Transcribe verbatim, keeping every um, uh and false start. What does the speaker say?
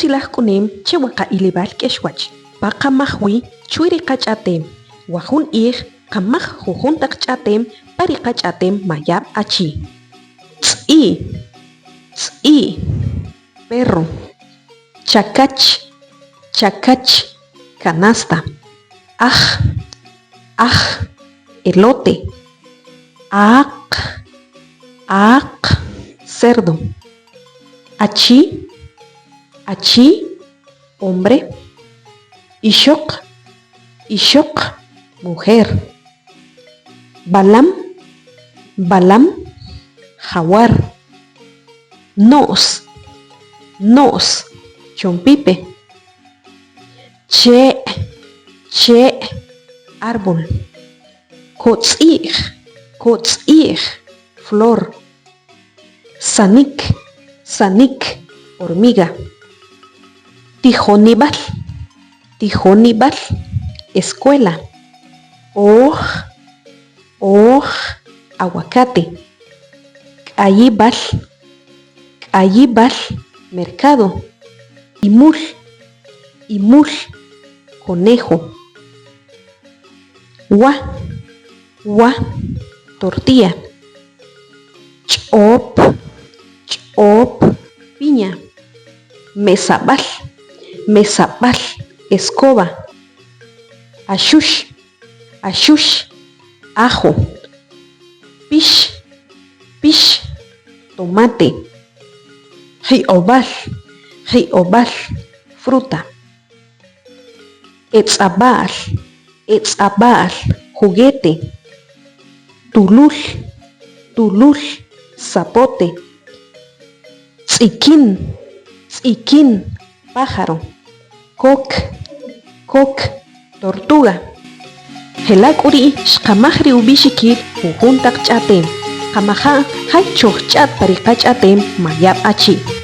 K'uxlaj k'unem che wa qa'ilib'al k'exwach pa qamaj wi chwi ri qach'a'tem. Wajun q'ij qamaj jujun taq ch'a'tem pa ri qach'a'tem Mayab' Achi. Tz'i', tz'i', perro. Chakach, chakach, canasta. Aj, aj, elote. Aq, aq, cerdo. Achi, achi, hombre. Ixoq, ixoq, mujer. Balam, balam, jaguar. No's, no's, chompipe. Che', che', árbol. Kotz'i'j, kotz'i'j, flor. Sanik, sanik, hormiga. Tijonib'al, tijonib'al, escuela. Oj, oj, aguacate. K'ayib'al, k'ayib'al, mercado. Imul, imul, conejo. Wa, wa, tortilla. Ch'op, ch'op, piña. Mesab'al, mesab'al, escoba. Axux, axux, ajo. Pix, pix, tomate. Ji'ob'al, ji'ob'al, fruta. Etz'ab'a'l, etz'ab'a'l, juguete. Tulul, tulul, zapote. Tz'ikin, tz'ikin, pájaro. Kok, kok, tortuga. Jela' k'u ri' xqamaj ri ub'ixikil jujun taq ch'a'tem. Qamaja' jay chojch'a't pa ri qach'a'tem Mayab' Achi'.